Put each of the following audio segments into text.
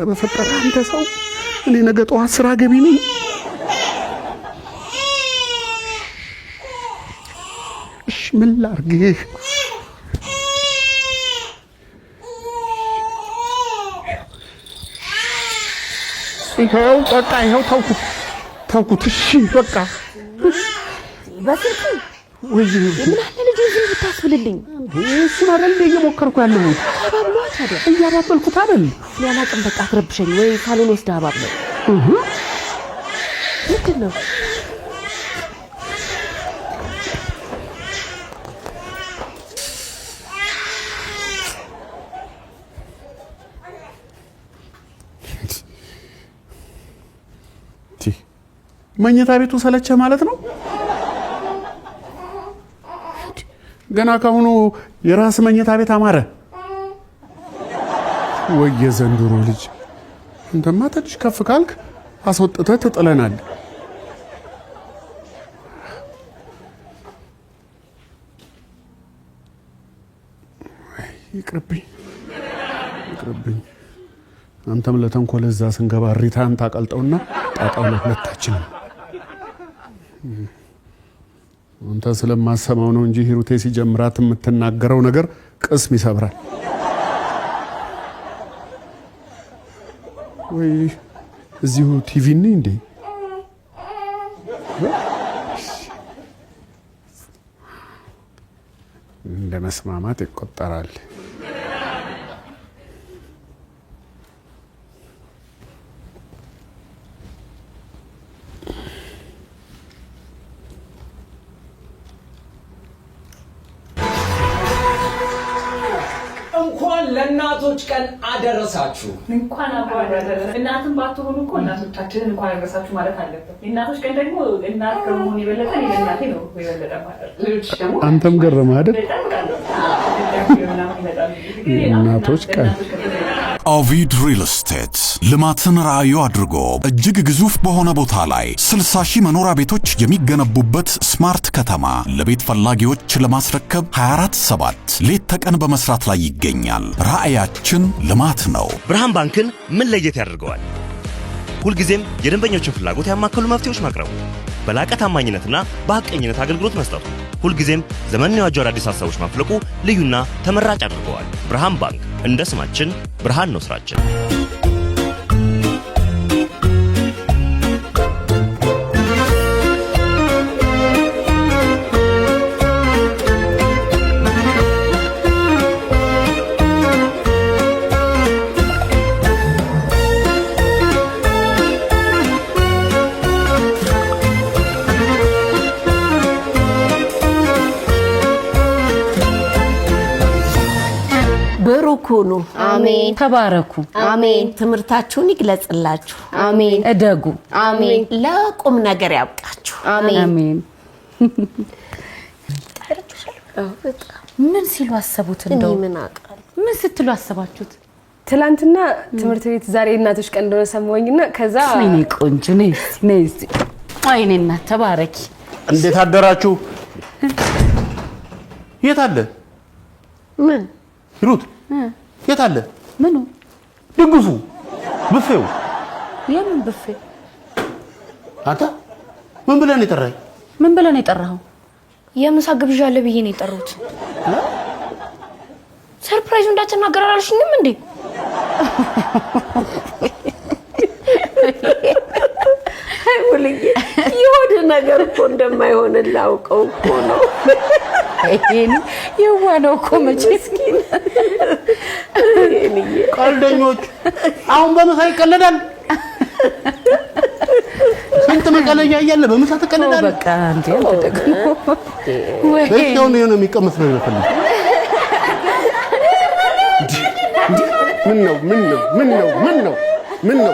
በፈጠረ አንተ ሰው፣ እኔ ነገ ጠዋት ስራ ገቢ ነኝ። እሺ ምን ላርግህ? ይኸው በቃ ይኸው ተውኩት፣ ተውኩት። እሺ በቃ። በስልኩ ወይ ምን አለ ልጅ ዝም ብታስብልልኝ። እሱን አይደል እንዴ እየሞከርኩ ያለሁት? አባብሏ ታዲያ። እያባበልኩት አይደል? እኔ አላቅም። በቃ አትረብሸኝ። ወይ ሳሎን ወስደህ አባብለው። ምንድን ነው? መኝታ ቤቱ ሰለቸ ማለት ነው። ገና ካሁኑ የራስ መኝታ ቤት አማረ ወይ? የዘንድሮ ልጅ፣ አንተማ ትንሽ ከፍ ካልክ አስወጥተህ ትጥለናል። ይቅርብኝ፣ ይቅርብኝ። አንተም ለተንኮል እዛ ስንገባ ሪታን ታቀልጠውና ጣጣው ለሁለታችንም። አንተ ስለማሰማው ነው እንጂ ሂሩቴ ሲጀምራት የምትናገረው ነገር ቅስም ይሰብራል። ወይ እዚሁ ቲቪ ነኝ እንዴ? እንደ መስማማት ይቆጠራል። እንኳን ለእናቶች ቀን አደረሳችሁ። እንኳን አብሮ አደረሰን። እናትም ባትሆኑ እኮ እናቶቻችንን እንኳን አደረሳችሁ ማለት አለብን። የእናቶች ቀን ደግሞ እናት ከመሆን የበለጠ እኔ ለእናቴ ነው የበለጠ ማለት ሌሎች ደግሞ አንተም ገረመህ አይደል? በጣም ቃል ነው ምናምን ይመጣል። የእናቶች ቀን። ኦቪድ ሪል ስቴት ልማትን ራዕዩ አድርጎ እጅግ ግዙፍ በሆነ ቦታ ላይ 60 ሺህ መኖሪያ ቤቶች የሚገነቡበት smart ከተማ ለቤት ፈላጊዎች ለማስረከብ 24/7 ሌት ተቀን በመስራት ላይ ይገኛል። ራዕያችን ልማት ነው። ብርሃን ባንክን ምን ለየት ያደርገዋል? ሁልጊዜም የደንበኞችን ፍላጎት ያማከሉ መፍትሄዎች ማቅረቡ፣ በላቀ ታማኝነትና በሐቀኝነት አገልግሎት መስጠቱ፣ ሁልጊዜም ዘመንን የዋጁ አዳዲስ ሀሳቦች ማፍለቁ ልዩና ተመራጭ አድርገዋል። ብርሃን ባንክ፣ እንደ ስማችን ብርሃን ነው ስራችን። ብሩክ ሁኑ። አሜን። ተባረኩ። አሜን። ትምህርታችሁን ይግለጽላችሁ። አሜን። እደጉ። አሜን። ለቁም ነገር ያብቃችሁ። አሜን። አሜን። ምን ሲሉ አሰቡት? እኔ እንደው ምን አውቃለሁ? ምን ስትሉ አሰባችሁት? ትላንትና ትምህርት ቤት ዛሬ እናቶች ቀን እንደሆነ ሰማሁኝና ከዛ ወይኔ ቆንጆ፣ ነይ እስኪ፣ ነይ እስኪ። ወይኔ እናት ተባረኪ። እንዴት አደራችሁ? የት አለ ምን? ሂሩት? የት አለ? ምኑ? ድግሱ፣ ብፌው። የምን ብፌ? አንተ ምን ብለህ ነው የጠራኸኝ? ምን ብለህ ነው የጠራኸው? የምሳ ግብዣ አለ ብዬ ነው የጠራሁት። Surprise ኡ እንዳትናገር አላልሽኝም እንዴ? አይ ሙልዬ፣ የሆነ ነገር እኮ እንደማይሆንልህ አውቀው እኮ ነው። ይሄን የዋ ነው እኮ መቼስ። ቀልደኞች! አሁን በምሳ ይቀለዳል? ስንት መቀለጃ እያለ በምሳ ትቀለዳለህ? በቃ እንዴ አንተ ደግሞ ወይ በዚህ አሁን የሆነ የሚቀመስ ነገር ፈልግ። ምን ነው? ምን ነው? ምን ነው? ምን ነው? ምን ነው?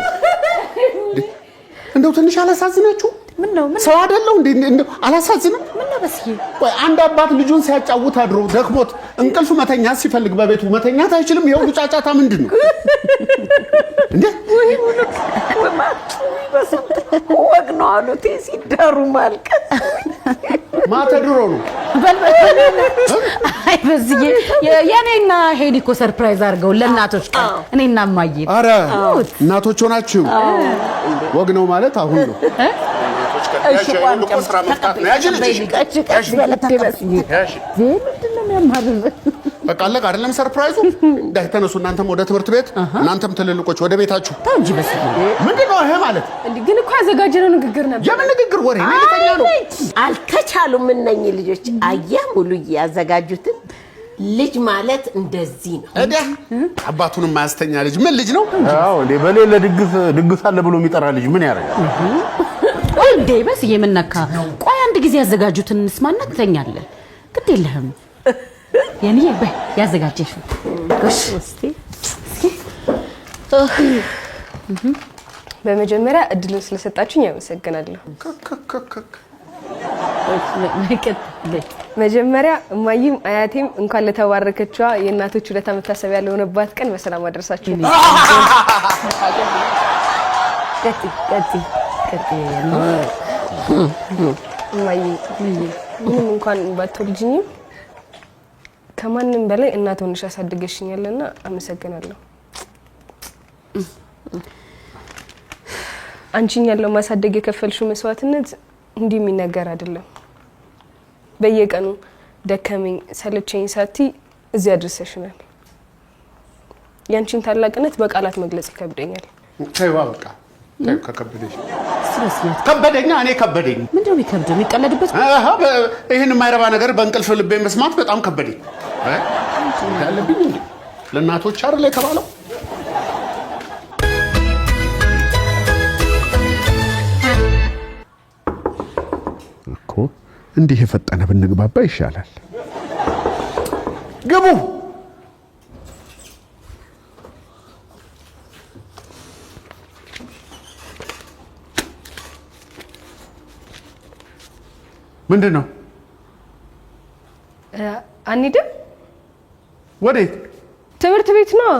እንደው ትንሽ አላሳዝናችሁ? ምን ነው? ምን ሰው አይደለሁ እንዴ? እንደው አላሳዝንም? ምን ነው በስዬ? ቆይ፣ አንድ አባት ልጁን ሲያጫውት አድሮ ደክሞት እንቅልፍ መተኛት ሲፈልግ በቤቱ መተኛት አይችልም? የሁሉ ጫጫታ ምንድን ነው እንዴ? ወይ ሙሉክ፣ ወግ ነው አሉት ሲዳሩ ማልቀስ። ማተድሮ ነው። አይ በዝዬ፣ የኔና ሄኒ እኮ surprise አድርገው ለእናቶች ቀን እኔና እማዬ። አረ እናቶች ሆናችሁ ወግ ነው ማለት አሁን ነው። እሺ፣ ምንድን ነው የሚያማርር? በቃ አለቀ አይደለም surprise ኡ? ዳይ ተነሱ፣ እናንተም ወደ ትምህርት ቤት፣ እናንተም ትልልቆች ወደ ቤታችሁ። ተው እንጂ በስዬ። ምንድን ነው ይሄ ማለት? እንዴ ግን እኮ ያዘጋጀነው ንግግር ነበር። የምን ንግግር ወሬ? እኔ ልተኛ ነው። አልተቻሉም እነኝህ ልጆች። አየህ ሙሉዬ፣ ያዘጋጁትን ልጅ ማለት እንደዚህ ነው። እዲያ አባቱን የማያስተኛ ልጅ ምን ልጅ ነው? አዎ እንዴ፣ በሌለ ድግስ ድግስ አለ ብሎ የሚጠራ ልጅ ምን ያደርጋል? ቆይ እንዴ በስዬ፣ ምን ነካ? ቆይ አንድ ጊዜ ያዘጋጁትን እንስማና ትተኛለህ። ግድ የለህም የኔ፣ በይ ያዘጋጀሽው። ጎሽ እስቲ። በመጀመሪያ እድሉን ስለሰጣችሁኝ አመሰግናለሁ። መጀመሪያ እማዬም አያቴም እንኳን ለተባረከችዋ የእናቶች ውለታ መታሰቢያ ለሆነባት ቀን በሰላም አደረሳችሁ። ቀጥይ ቀጥይ ቀጥይ። እማዬ፣ ምንም እንኳን ባትወልጂኝም ከማንም በላይ እናት ሆነሽ አሳድገሽኛልና አመሰግናለሁ። አንቺን ያለው ማሳደግ የከፈልሽው መስዋዕትነት እንዲህ የሚነገር አይደለም። በየቀኑ ደከመኝ ሰለቸኝ ሳቲ እዚህ አድርሰሽናል። ያንቺን ታላቅነት በቃላት መግለጽ ይከብደኛል። ተይዋ በቃ ተይው፣ ከከበደሽ ከበደኛ፣ እኔ ከበደኝ። ምንድን ነው የሚከብደው? የሚቀለድበት? አሃ፣ ይህን የማይረባ ነገር በእንቅልፍ ልቤ መስማት በጣም ከበደኝ። እ? ያለብኝ እንዴ ለእናቶች አይደል የተባለው? እኮ እንዲህ የፈጠነ ብንግባባ ይሻላል። ግቡ። ምንድን ነው? አንሂድም? ወዴት? ትምህርት ቤት ነው።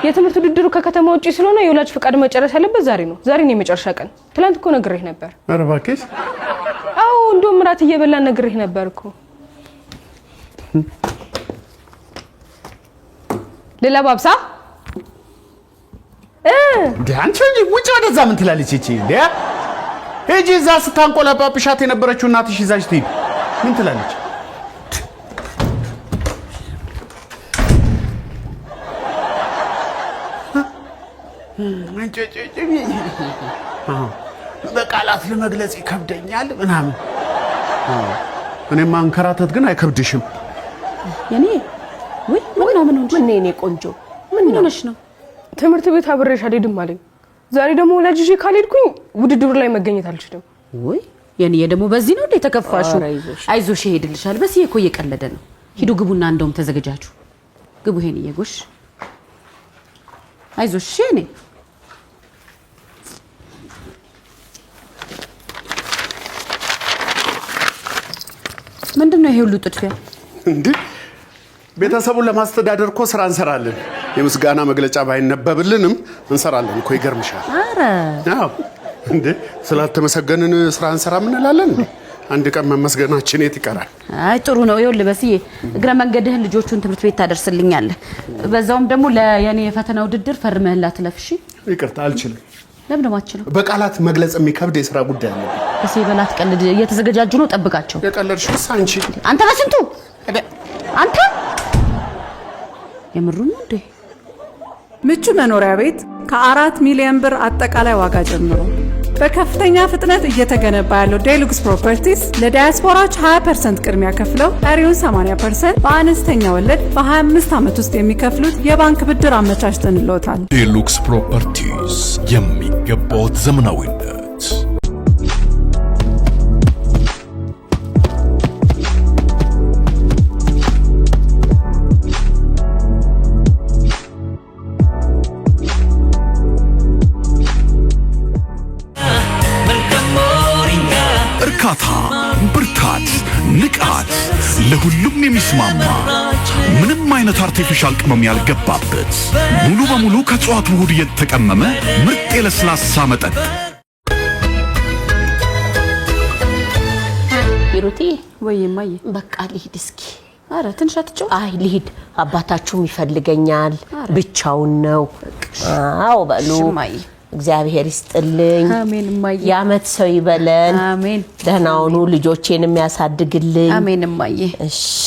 የትምህርት ውድድሩ ከከተማ ውጪ ስለሆነ የወላጅ ፈቃድ መጨረስ ያለበት ዛሬ ነው። ዛሬ ነው የመጨረሻ ቀን። ትላንት እኮ ነግሬህ ነበር። ኧረ እባክሽ። አዎ፣ እንደውም እራት እየበላን ነግሬህ ነበር እኮ። ልለባብሳ እ እንዴ አንቺ እንጂ ውጭ ወደዛ ምን ትላለች ይቺ? እንዴ ሂጂ፣ እዛ ስታንቆላጳጵሻት የነበረችው እናትሽ ይዛሽ ትሂድ። ምን ትላለች? በቃላት ለመግለጽ ይከብደኛል ምናምን። እኔማ አንከራተት ግን አይከብድሽም። የኔ ወይ ምን ነው ምን ሆንሽ? ምን የኔ ቆንጆ ምን ሆነሽ ነው? ትምህርት ቤት አብሬሽ አልሄድም አለኝ። ዛሬ ደግሞ ወላጅ ይዤ ካልሄድኩኝ ውድድሩ ላይ መገኘት አልችልም። ወይ የኔ ደግሞ በዚህ ነው እንዴ ተከፋሹ? ኧረ አይዞሽ። አይዞሽ ይሄድልሻል። በስዬ እኮ እየቀለደ ነው። ሂዱ ግቡና እንደውም ተዘገጃጁ። ግቡ ሄንዬ፣ ጎሽ አይዞሽ። እሺ የኔ። ምንድን ነው ይሄ ሁሉ ጥድፊያ? እንዴ ቤተሰቡን ለማስተዳደር እኮ ስራ እንሰራለን። የምስጋና መግለጫ ባይነበብልንም እንሰራለን እኮ። ይገርምሻል። ኧረ አዎ እንዴ ስላልተመሰገንን ስራ እንሰራም እንላለን እንዴ? አንድ ቀን መመስገናችን የት ይቀራል? አይ ጥሩ ነው። ይኸውልህ በስዬ፣ እግረ መንገድህን ልጆቹን ትምህርት ቤት ታደርስልኛለህ። በዛውም ደግሞ ለየኔ የፈተና ውድድር ፈርመህላት እለፍ። እሺ? ይቅርታ አልችልም። ለምን ደግሞ አትችልም? በቃላት መግለጽ የሚከብድ የስራ ጉዳይ አለብኝ። በስዬ በላት ቀልድ። እየተዘገጃጁ ነው፣ ጠብቃቸው። የቀለድሽውስ አንቺ። አንተ በስንቱ አንተ የምሩን ነው እንዴ? ምቹ መኖሪያ ቤት ከ4 ሚሊዮን ብር አጠቃላይ ዋጋ ጀምሮ በከፍተኛ ፍጥነት እየተገነባ ያለው ዴሉክስ ፕሮፐርቲስ ለዳያስፖራዎች 20% ቅድሚያ ከፍለው ቀሪውን 80% በአነስተኛ ወለድ በ25 ዓመት ውስጥ የሚከፍሉት የባንክ ብድር አመቻችተንልዎታል። ዴሉክስ ፕሮፐርቲስ፣ የሚገባዎት ዘመናዊነት። እርካታ፣ ብርታት፣ ንቃት ለሁሉም የሚስማማ፣ ምንም አይነት artificial ቅመም ያልገባበት፣ ሙሉ በሙሉ ከእጽዋት ውህድ የተቀመመ ምርጥ የለስላሳ መጠጥ። ሂሩቴ። ወይ እማዬ። በቃ ልሂድ እስኪ። አረ ትንሽ አትጫወት። አይ ልሂድ፣ አባታችሁም ይፈልገኛል፣ ብቻውን ነው። አዎ በሉ። እሺ እማዬ። እግዚአብሔር ይስጥልኝ። አሜን እማዬ። የዓመት ሰው ይበለን። አሜን። ደህና ሁኑ። ልጆቼንም ያሳድግልኝ። አሜን እማዬ። እሺ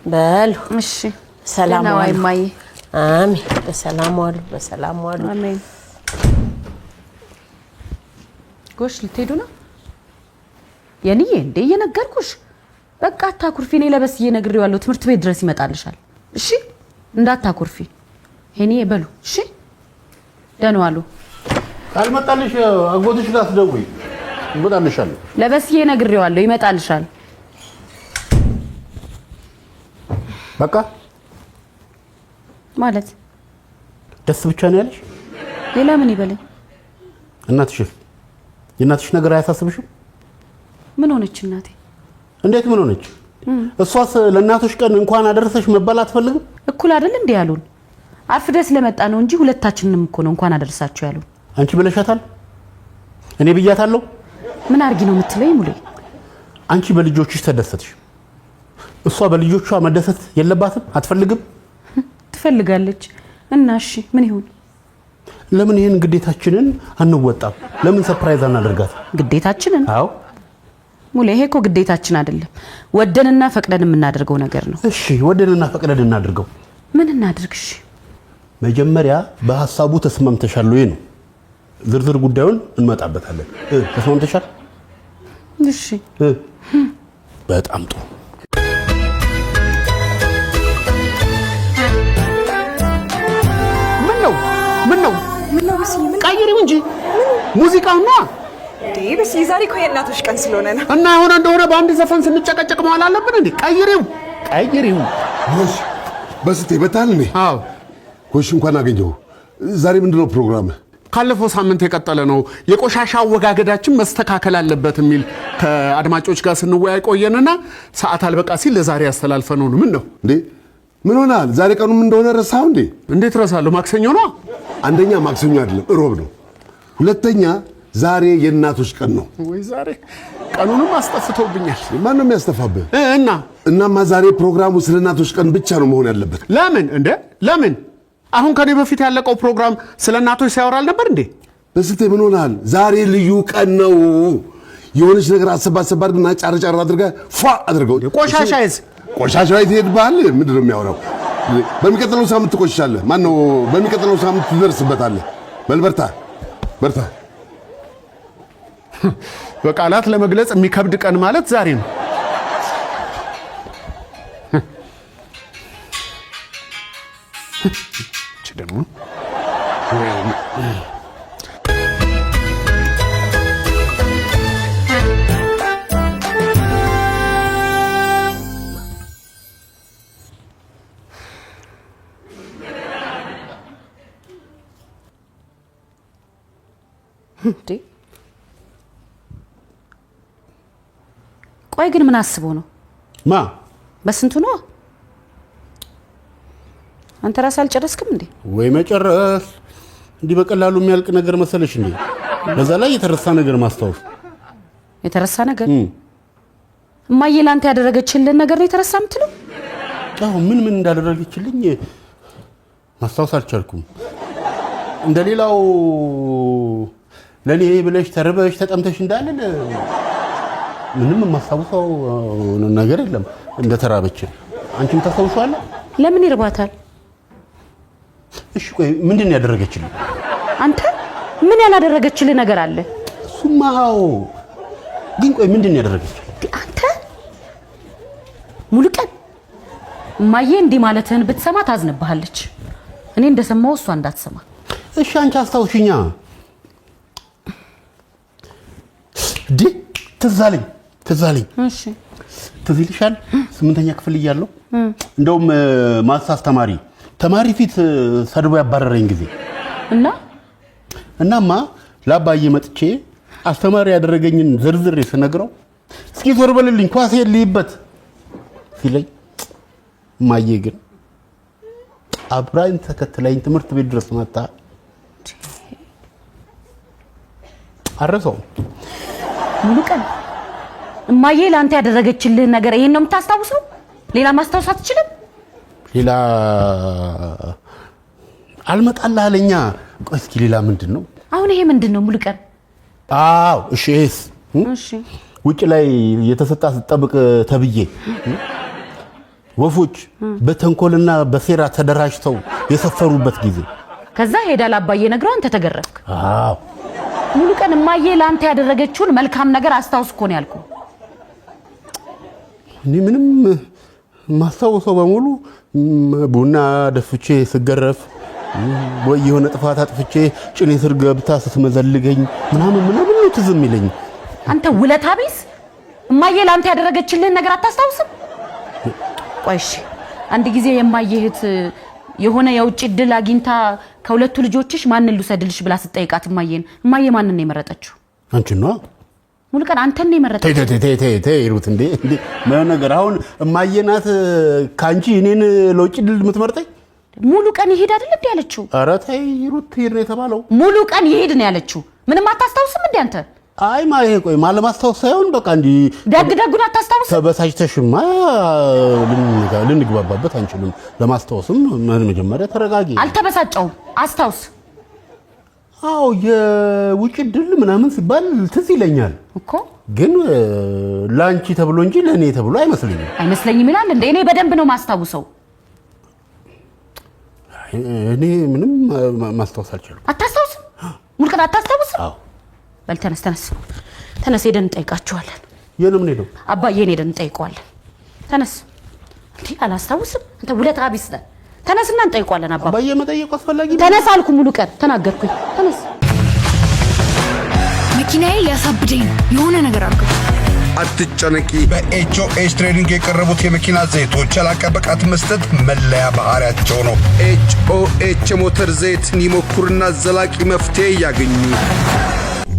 በሉ። እሺ ሰላም ደህና ዋይ ዋሉ። እማዬ። አሜን። በሰላም ዋሉ። በሰላም ዋሉ። አሜን። ጎሽ ልትሄዱ ነው? የኔዬ እንዴ እየነገርኩሽ፣ በቃ አታኩርፊ። እኔ ለበስዬ ነግሬዋለሁ፣ ትምህርት ቤት ድረስ ይመጣልሻል። እሺ እንዳታኩርፊ የኔዬ። በሉ እሺ፣ ደህና ዋሉ። ካልመጣልሽ አጎትሽ ጋር አስደውይ፣ እመጣልሻለሁ። ለበስዬ ነግሬዋለሁ፣ ይመጣልሻል። በቃ ማለት ደስ ብቻ ነው ያለሽ? ሌላ ምን ይበለኝ? እናትሽስ? የእናትሽ ነገር አያሳስብሽም? ምን ሆነች እናቴ? እንዴት ምን ሆነች? እሷስ ለእናቶች ቀን እንኳን አደረሰሽ መባል አትፈልግም? እኩል አይደል እንዴ ያሉን? አርፍደ ስለመጣ ነው እንጂ ሁለታችንንም እኮ ነው እንኳን አደረሳችሁ ያሉን። አንቺ ብለሻታል? እኔ ብያታለሁ? ምን አርጊ ነው የምትለኝ ሙሌ? አንቺ በልጆችሽ ተደሰትሽ፣ እሷ በልጆቿ መደሰት የለባትም? አትፈልግም? ትፈልጋለች። እና እሺ ምን ይሁን? ለምን ይህን ግዴታችንን አንወጣም? ለምን surprise አናደርጋት? ግዴታችንን? አዎ ሙሌ፣ ይሄ እኮ ግዴታችን አይደለም፣ ወደንና ፈቅደን የምናደርገው ነገር ነው። እሺ ወደንና ፈቅደን እናድርገው። ምን እናድርግ? እሺ መጀመሪያ በሀሳቡ ተስማምተሻል ወይ ነው። ዝርዝር ጉዳዩን እንመጣበታለን። ተስማምተሻል? እሺ። በጣም ጥሩ። ምን ነው ምን ነው ቀይሪው እንጂ ሙዚቃው ነዋ። እንዴ በስዬ፣ ዛሬ እኮ የእናቶች ቀን ስለሆነ ነው። እና የሆነ እንደሆነ በአንድ ዘፈን ስንጨቀጨቅ መዋል አለብን እንዴ? ቀይሪው ቀይሪው። ጎሽ በስቴ በታል እንዴ? አዎ። ጎሽ እንኳን አገኘሁ። ዛሬ ምንድነው ፕሮግራም? ካለፈው ሳምንት የቀጠለ ነው። የቆሻሻ አወጋገዳችን መስተካከል አለበት የሚል ከአድማጮች ጋር ስንወያይ ቆየንና ሰዓት አልበቃ ሲል ለዛሬ ያስተላልፈነው ነው። ምን ነው እንዴ? ምን ሆናል? ዛሬ ቀኑ ምን እንደሆነ ረሳኸው እንዴ? እንዴት ረሳለሁ? ማክሰኞ ነው። አንደኛ ማክሰኞ አይደለም እሮብ ነው። ሁለተኛ ዛሬ የእናቶች ቀን ነው። ወይ ዛሬ ቀኑንም አስጠፍቶብኛል። ማን ነው የሚያስተፋብህ? እና እናማ ዛሬ ፕሮግራሙ ስለ እናቶች ቀን ብቻ ነው መሆን ያለበት። ለምን እንደ ለምን አሁን ከኔ በፊት ያለቀው ፕሮግራም ስለ እናቶች ሲያወራ አልነበር እንዴ? በስቴ ምን ሆናል? ዛሬ ልዩ ቀን ነው። የሆነች ነገር አሰባ አሰባ አድርግና ጫር ጫር አድርገህ ፏ አድርገው። ቆሻሻይስ? ቆሻሻ የት ይሄድብሃል? ምንድን ነው የሚያወራው? በሚቀጥለው ሳምንት ትቆሽሻለህ። ማነው በሚቀጥለው ሳምንት ትደርስበታለህ። በል በርታ በርታ። በቃላት ለመግለጽ የሚከብድ ቀን ማለት ዛሬ ነው። እቺ ደግሞ እንዴ ቆይ ግን ምን አስቦ ነው? ማ በስንቱ ነው? አንተ ራስህ አልጨረስክም እንዴ? ወይ መጨረስ! እንዲህ በቀላሉ የሚያልቅ ነገር መሰለሽ እንዴ? በዛ ላይ የተረሳ ነገር ማስታወስ። የተረሳ ነገር? እማዬ ለአንተ ያደረገችልን ነገር ነው የተረሳ የምትለው? አዎ፣ ምን ምን እንዳደረገችልኝ ማስታወስ አልቻልኩም። እንደሌላው ለኔ ብለሽ ተርበሽ ተጠምተሽ እንዳለን ምንም የማስታውሰው ነገር የለም። እንደተራበች አንቺም ታስታውሻለሽ? ለምን ይርባታል? እሺ ቆይ ምንድን ነው ያደረገችልኝ? አንተ ምን ያላደረገችልህ ነገር አለ? እሱማ አዎ፣ ግን ቆይ ምንድን ነው ያደረገችልኝ? አንተ ሙሉ ቀን እማዬ እንዲህ ማለትህን ብትሰማ ታዝንብሃለች። እኔ እንደሰማው እሷ እንዳትሰማ። እሺ አንቺ አስታውሽኛ። እንዴ ትዝ አለኝ ትዝ አለኝ። እሺ ትዝ ይልሻል? 8ኛ ክፍል እያለሁ እንደውም maths አስተማሪ ተማሪ ፊት ሰድቦ ያባረረኝ ጊዜ እና እናማ ለአባዬ መጥቼ አስተማሪ ያደረገኝን ዝርዝሬ ስነግረው እስኪ ዞር በልልኝ ኳስ ልይበት ሲለኝ እማዬ ግን አብራኝ ተከትላኝ ትምህርት ቤት ድረስ መጣ። አረሰው ሙሉ ቀን እማዬ ለአንተ ያደረገችልህን ነገር ይሄን ነው የምታስታውሰው? ሌላ ማስታወስ አትችልም? ሌላ አልመጣልህ አለኛ። ቆይ እስኪ ሌላ ምንድን ነው? አሁን ይሄ ምንድን ነው ሙሉቀን? አዎ እሺ፣ ይሄስ? እሺ። ውጭ ላይ የተሰጣ ስትጠብቅ ተብዬ ወፎች በተንኮልና በሴራ ተደራጅተው የሰፈሩበት ጊዜ። ከዛ ሄዳ ለአባዬ ነግረው አንተ ተገረፍክ። አዎ። ሙሉቀን፣ እማዬ ለአንተ ያደረገችውን መልካም ነገር አስታውስ እኮ ነው ያልኩህ። እኔ ምንም ማስታውሰው በሙሉ ቡና ደፍቼ ስገረፍ ወይ የሆነ ጥፋት አጥፍቼ ጭኔ ስር ገብታ ስትመዘልገኝ ምናምን ምናምን ነው ትዝ የሚለኝ። አንተ ውለታ ቢስ! እማዬ ለአንተ ያደረገችልህን ነገር አታስታውስም? ቆይ እሺ፣ አንድ ጊዜ የእማዬ እህት የሆነ የውጭ እድል አግኝታ ከሁለቱ ልጆችሽ ማንን ልውሰድልሽ ብላ ስትጠይቃት እማዬን፣ እማዬ ማንን ነው የመረጠችው? አንቺን ነዋ። ሙሉቀን፣ አንተን ነው ተይ። የመረጠችው። ተይ ተይ ተይ ተይ ሩት፣ እንዴ እንዴ፣ ምንም ነገር አሁን እማዬ ናት ከአንቺ እኔን ለውጭ እድል የምትመርጠኝ? ሙሉቀን ይሄድ አይደል እንዴ ያለችው? ኧረ ተይ ሩት፣ ትሄድ ነው የተባለው። ሙሉቀን ይሄድ ነው ያለችው። ምንም አታስታውስም እንዴ አንተ? አይ ማ ይሄ ቆይ ማለማስታወስ ሳይሆን በቃ እንዲህ ደግ ደጉን አታስታውስም? ተበሳጭተሽማ ልንግባባበት አንችልም። ለማስታወስም መጀመሪያ ተረጋጊ። አልተበሳጨውም። አስታውስ። አዎ፣ የውጭ ድል ምናምን ሲባል ትዝ ይለኛል እኮ። ግን ለአንቺ ተብሎ እንጂ ለእኔ ተብሎ አይመስለኝም። አይመስለኝም ይላል እንዴ? እኔ በደንብ ነው ማስታውሰው። እኔ ምንም ማስታወስ አልችልም። አታስታውስም? ሙሉቀን አታስታውስም? አዎ። በል ተነስ፣ ተነስ፣ ተነስ፣ ሄደን እንጠይቃቸዋለን። የት ነው የምንሄደው? አባዬን ሄደን እንጠይቀዋለን። ተነስ። እንዴ አላስታውስም? አንተ ውለታ ቢስ ነህ። ተነስና እንጠይቀዋለን። አባ አባዬ መጠየቁ አስፈላጊ ነው። ተነስ አልኩ። ሙሉቀን ተናገርኩኝ። ተነስ። መኪናዬ ሊያሳብደኝ ነው። የሆነ ነገር አድርገው። አትጨነቂ። በኤችኦኤች ትሬዲንግ የቀረቡት የመኪና ዘይቶች የላቀ ብቃት መስጠት መለያ ባህሪያቸው ነው። ኤችኦኤች የሞተር ዘይትን ይሞክሩና ዘላቂ መፍትሄ ያገኙ።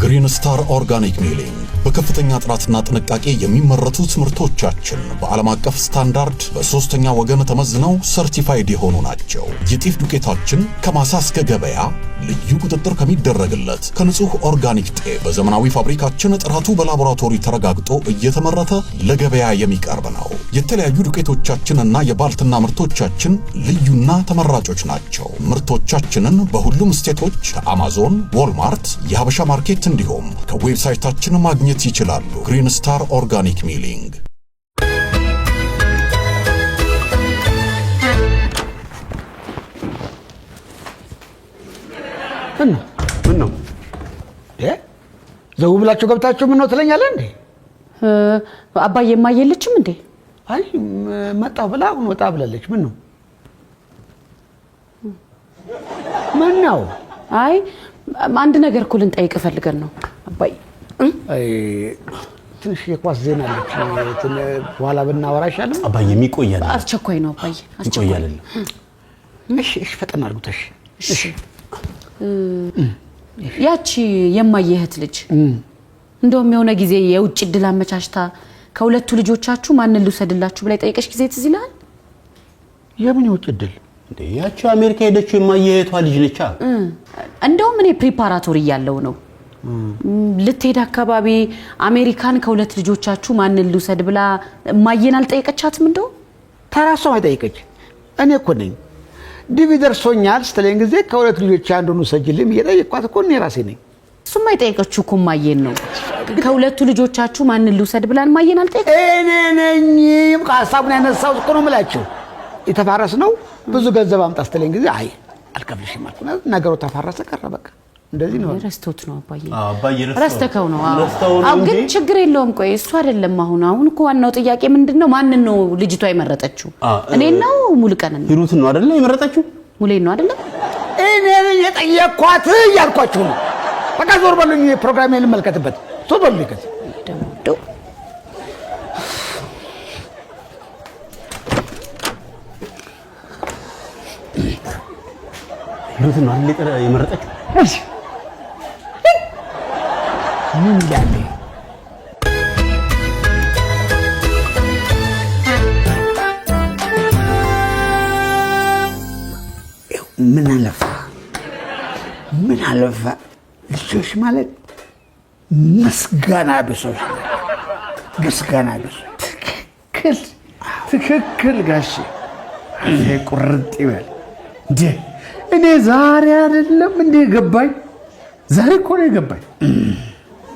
ግሪን ስታር ኦርጋኒክ ሚሊንግ በከፍተኛ ጥራትና ጥንቃቄ የሚመረቱት ምርቶቻችን በዓለም አቀፍ ስታንዳርድ በሦስተኛ ወገን ተመዝነው certified የሆኑ ናቸው። የጤፍ ዱቄታችን ከማሳ እስከ ገበያ ልዩ ቁጥጥር ከሚደረግለት ከንጹህ ኦርጋኒክ ጤፍ በዘመናዊ ፋብሪካችን ጥራቱ በላቦራቶሪ ተረጋግጦ እየተመረተ ለገበያ የሚቀርብ ነው። የተለያዩ ዱቄቶቻችንና የባልትና ምርቶቻችን ልዩና ተመራጮች ናቸው። ምርቶቻችንን በሁሉም ስቴቶች ከአማዞን፣ ዎልማርት፣ የሀበሻ ማርኬት እንዲሁም ከ website ኣችን ማግኘት ይችላሉ። ግሪን ስታር ኦርጋኒክ ሚሊንግ። ምን ነው? ምን ነው? ዘው ብላችሁ ገብታችሁ ምን ነው ትለኛለህ እንዴ? አባዬ እማዬ የለችም እንዴ? አይ መጣሁ ብላ አሁን ወጣ ብላለች። ምን ነው? ምን ነው? አይ አንድ ነገር እኮ ልንጠይቅ ፈልገን ነው አባዬ። አይ ትንሽ የኳስ ዜና አለች። በኋላ ብናወራ አይሻልም? አባዬ የሚቆይ አይደለም። አስቸኳይ ነው አባዬ፣ የሚቆይ አስቸኳይ። አይደለም። እሺ እሺ፣ ፈጠን አድርጉት። እሺ እሺ። ያቺ የማዬ እህት ልጅ እንደውም የሆነ ጊዜ የውጭ እድል አመቻችታ ከሁለቱ ልጆቻችሁ ማንን ልውሰድላችሁ ብላ የጠየቀች ጊዜ ትዝ ይልሃል? የምን የውጭ እድል? እንዴ ያቺ አሜሪካ ሄደችው የማዬ እህቷ ልጅ ነቻ። እንደውም እኔ preparatory እያለሁ ነው ልትሄድ አካባቢ አሜሪካን ከሁለት ልጆቻችሁ ማንን ልውሰድ ብላ እማዬን አልጠየቀቻትም? እንደው ተራሷም አይጠይቀች። እኔ እኮ ነኝ ዲቪ ደርሶኛል ስትለኝ ጊዜ ከሁለት ልጆች አንዱን ውሰጂልኝ ብዬ ጠየቅኳት እኮ እኔ ራሴ ነኝ። እሱማ የጠየቀችው እኮ እማዬን ነው። ከሁለቱ ልጆቻችሁ ማንን ልውሰድ ብላ እማዬን አልጠየቀችም? እኔ ነኝ ሀሳቡን ያነሳሁት እኮ ነው የምላቸው። የተፋረስ ነው ብዙ ገንዘብ አምጣ ስትለኝ ጊዜ አይ አልከፍልሽም አልኩ። ነገሩ ተፋረሰ ቀረ በቃ። እንደዚህ ነው። ረስቶት ነው አባዬ። አባዬ ረስተከው ነው። አዎ። ረስተው ነው አዎ፣ ግን እንጂ። ችግር የለውም። ቆይ እሱ አይደለም አሁን አሁን እኮ ዋናው ጥያቄ ምንድን ነው? ማንን ነው ልጅቷ የመረጠችው? እኔን ነው ሙሉቀንን ነው? ሂሩትን ነው አይደለ የመረጠችው? ሙሌን ነው አይደለ? እኔ ነኝ የጠየኳት እያልኳችሁ ነው። በቃ ዞር በሉኝ፣ ፕሮግራሜን ልመልከትበት። ዞር በሉኝ ከዚህ። ሂሩትን ነው አይደለ የመረጠችው? እሺ ምን ይላል? ምን አለፋ ምን አለፋ ልጆች ማለት ምስጋና ቢሶች ናቸው። ምስጋና ቢስ። ትክክል ትክክል ጋሼ፣ አፌ ቁርጥ ይበል። እንዴ እኔ ዛሬ አይደለም እንዴ ገባኝ፣ ዛሬ እኮ ነው የገባኝ።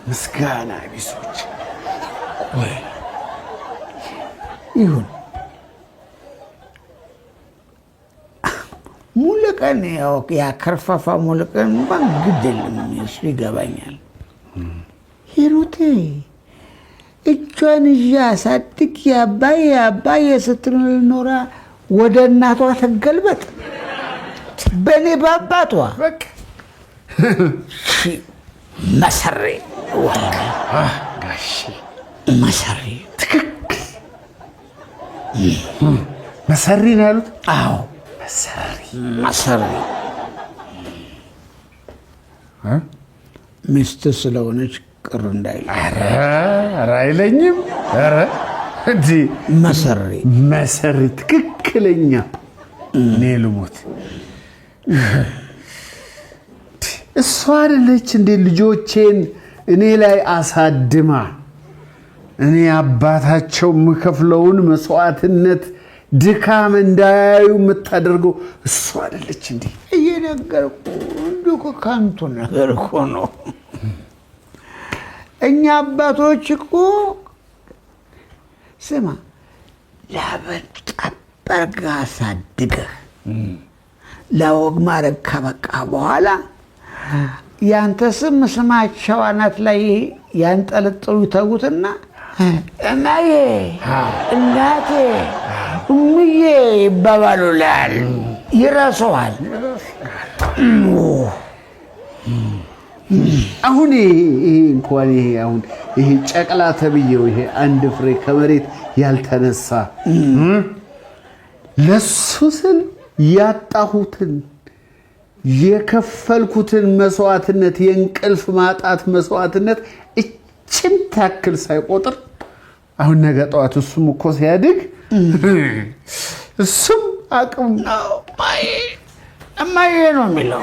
ምስጋና ቢሶች። ቆይ ይሁን፣ ሙሉቀን ያው ያከርፋፋ ሙሉቀን እንኳን ግድ የለም፣ እሱ ይገባኛል። ሂሩቴ እጇን ይዤ አሳድጌ አባዬ አባዬ ስትል ኖራ ወደ እናቷ ትገልበጥ፣ በእኔ በአባቷ መሰሪ ጋሼ መሰሪ። ትክክል፣ መሰሪ ነው ያሉት። አዎ። መሰሪ። መሰሪ። ሚስት ስለሆነች ቅር እንዳይል። ኧረ አይለኝም። ኧረ እንዲህ መሰሪ። መሰሪ ትክክለኛ። እኔ ልሞት፣ እሷ አይደለች እንዴ ልጆቼን እኔ ላይ አሳድማ እኔ አባታቸው የምከፍለውን መስዋዕትነት ድካም እንዳያዩ የምታደርገው እሷ አይደለች እንዴ? እየነገርኩህ እንዲሁ እኮ ከንቱ ነገር እኮ ነው። እኛ አባቶች እኮ ስማ፣ ላብን ጠብ አድርገህ አሳድገህ ለወግ ማዕረግ ካበቃ በኋላ ያንተ ስም ስማቸው አናት ላይ ያንጠለጥሉ ይተዉትና እማዬ፣ እናቴ፣ እምዬ ይባባሉላል፣ ይረሱሃል። አሁን ይሄ እንኳን ይሄ አሁን ይሄ ጨቅላ ተብዬው ይሄ አንድ ፍሬ ከመሬት ያልተነሳ ለሱ ስል ያጣሁትን የከፈልኩትን መስዋዕትነት፣ የእንቅልፍ ማጣት መስዋዕትነት እችን ታክል ሳይቆጥር አሁን ነገ ጠዋት እሱም እኮ ሲያድግ እሱም አቅም እማዬ ነው የሚለው።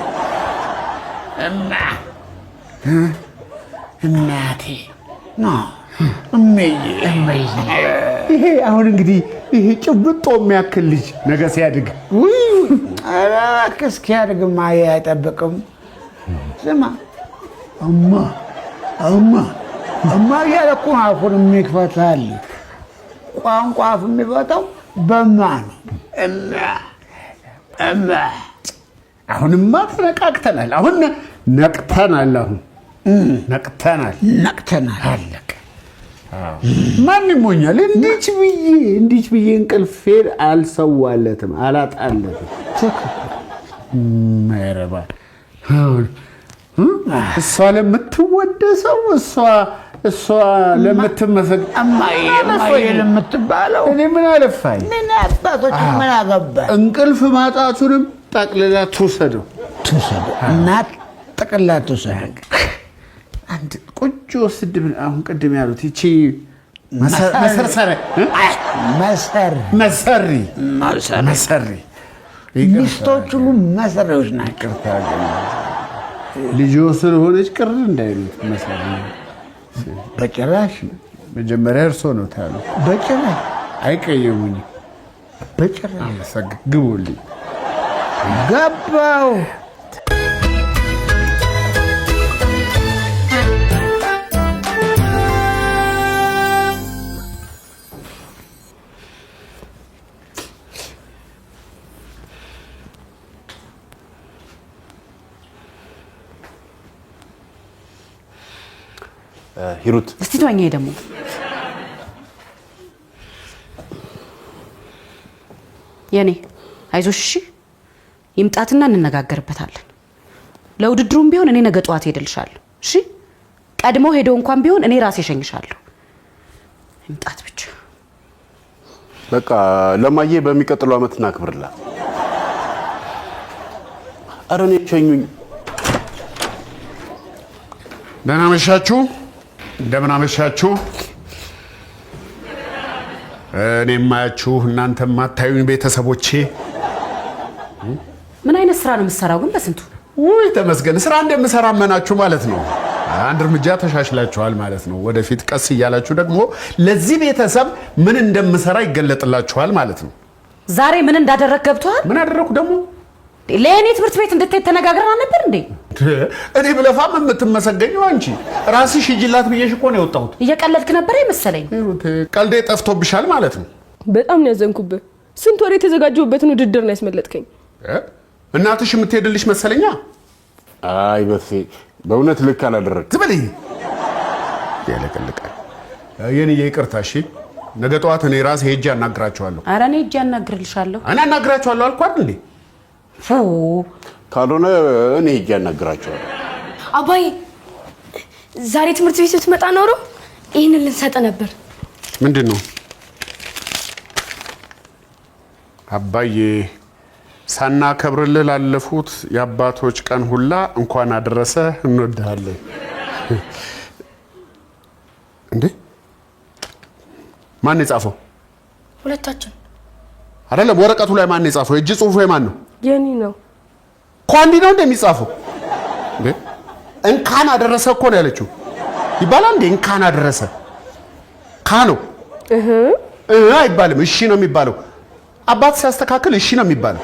እማ፣ እናቴ ነው፣ እምዬ። ይሄ አሁን እንግዲህ ይሄ ጭብጦ የሚያክል ልጅ ነገ ሲያድግ ኧረ እባክህ እስኪያድግ እማዬ አይጠብቅም። ስማ፣ እማ እማ እማ እያለ እኮ ነው አፉን የሚፈታል። ቋንቋ አፍ የሚፈታው በማ ነው። እማ እማ። አሁንማ ተነቃቅተናል። አሁን ነቅተናል። አሁን ነቅተናል። ነቅተናል። አለቀ። ማን ይሞኛል? እንዲች ብዬ እንቅልፌን አልሰዋለትም፣ አላጣለትም። ማይረባ እሷ ለምትወደሰው እሷ ለምትመሰግ እማዬ እማዬ ለምትባለው እኔ ምን አለፋኝ? ምን አባቶች ምን አገባኝ? እንቅልፍ ማጣቱንም ጠቅልላ ትውሰደው። ትውሰደው፣ እናት ጠቅልላ ትውሰደው። አንድ ቆንጆ ስድብ አሁን ቅድም ያሉት ይቺ መሰርሰረ መሰሪ። መሰሪ። መሰሪ። ሚስቶች ሁሉ መሰሪዎች ናቸው። ልጆ ስለሆነች ቅር እንዳይሉት መሰሪ። በጭራሽ። መጀመሪያ እርሶ ነው ታሉ። በጭራሽ። አይቀየሙኝም። በጭራሽ። አመሰግን ግቡልኝ። ገባው። ሂሩት። እስቲ ተወኝ። ይሄ ደግሞ የኔ አይዞሽ፣ እሺ ይምጣትና እንነጋገርበታለን። ለውድድሩም ቢሆን እኔ ነገ ጠዋት ሄድልሻለሁ። እሺ ቀድሞ ሄዶ እንኳን ቢሆን እኔ ራሴ እሸኝሻለሁ። ይምጣት ብቻ። በቃ ለማዬ በሚቀጥለው ዓመት እናክብርላት። ኧረ እኔ ሸኙኝ። ደህና አመሻችሁ። እንደምን አመሻችሁ። እኔ የማያችሁ እናንተ የማታዩኝ ቤተሰቦቼ። ምን አይነት ስራ ነው የምትሰራው ግን በስንቱ? ውይ ተመስገን፣ ስራ እንደምሰራ አመናችሁ ማለት ነው። አንድ እርምጃ ተሻሽላችኋል ማለት ነው። ወደፊት ቀስ እያላችሁ ደግሞ ለዚህ ቤተሰብ ምን እንደምሰራ ይገለጥላችኋል ማለት ነው። ዛሬ ምን እንዳደረግ ገብቶሃል? ምን አደረኩ ደግሞ? ለእኔ ትምህርት ቤት እንድትሄድ ተነጋግረን አልነበር እንዴ? እኔ ብለፋም የምትመሰገኘው አንቺ ራስሽ ሂጂላት ብዬሽ እኮ ነው የወጣሁት። እየቀለድክ ነበር የመሰለኝ። ቀልዴ ጠፍቶብሻል ማለት ነው። በጣም ነው ያዘንኩብህ። ስንት ወር የተዘጋጀሁበትን ውድድር ነው ያስመለጥከኝ። እናትሽ የምትሄድልሽ መሰለኛ። አይ በሴ በእውነት ልክ አላደረግም። ዝም በለኝ። ያለቀልቃል። የኔ ይቅርታ። እሺ ነገ ጠዋት እኔ ራሴ ሄጄ አናግራቸዋለሁ። ኧረ እኔ ሄጄ አናግርልሻለሁ። እኔ አናግራቸዋለሁ አልኩህ አይደል እንዴ? ካልሆነ እኔ ሄጄ አናግራቸዋለሁ። አባዬ ዛሬ ትምህርት ቤት ብትመጣ ኖሮ ይህንን ልንሰጥ ነበር። ምንድን ነው አባዬ? ሳናከብርልህ ላለፉት የአባቶች ቀን ሁላ እንኳን አደረሰ፣ እንወድሃለን። እንዴ ማን የጻፈው? ሁለታችን አይደለም፣ ወረቀቱ ላይ ማን የጻፈው? የእጅ ጽሁፉ የማን ነው? የኔ ነው። ኳንዲ ነው እንደሚጻፈው። እንዴ እንካን አደረሰ እኮ ነው ያለችው። ይባላል እንዴ እንካን አደረሰ? ካ ነው አይባልም። እሺ ነው የሚባለው። አባት ሲያስተካክል እሺ ነው የሚባለው።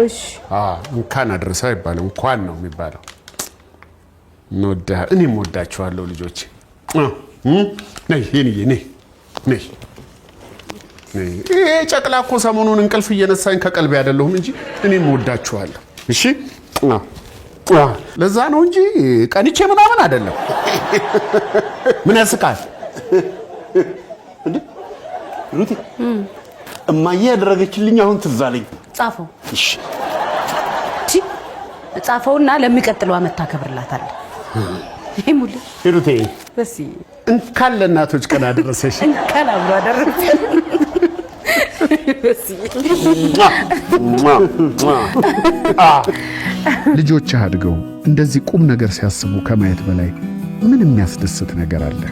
እሺ እንካን አደረሰ አይባልም፣ እንኳን ነው የሚባለው። እኔም ወዳችኋለሁ ልጆች። ነይ የኔዬ፣ ነይ ነይ። ይሄ ጨቅላ እኮ ሰሞኑን እንቅልፍ እየነሳኝ ከቀልቤ አይደለሁም እንጂ እኔም ወዳችኋለሁ። እሺ ለዛ ነው እንጂ ቀንቼ ምናምን አይደለም። ምን ያስቃል? ሩቴ እማዬ ያደረገችልኝ አሁን ትዝ አለኝ። ጻፈው። እሺ ጻፈውና ለሚቀጥለው ዓመት ታከብርላታለህ። ይሄ ሙሉ ሩቴ በሲ እንኳን ለእናቶች ቀን አደረሰሽ። እንኳን አብሮ አደረሰን። ልጆችህ አድገው እንደዚህ ቁም ነገር ሲያስቡ ከማየት በላይ ምን የሚያስደስት ነገር አለ?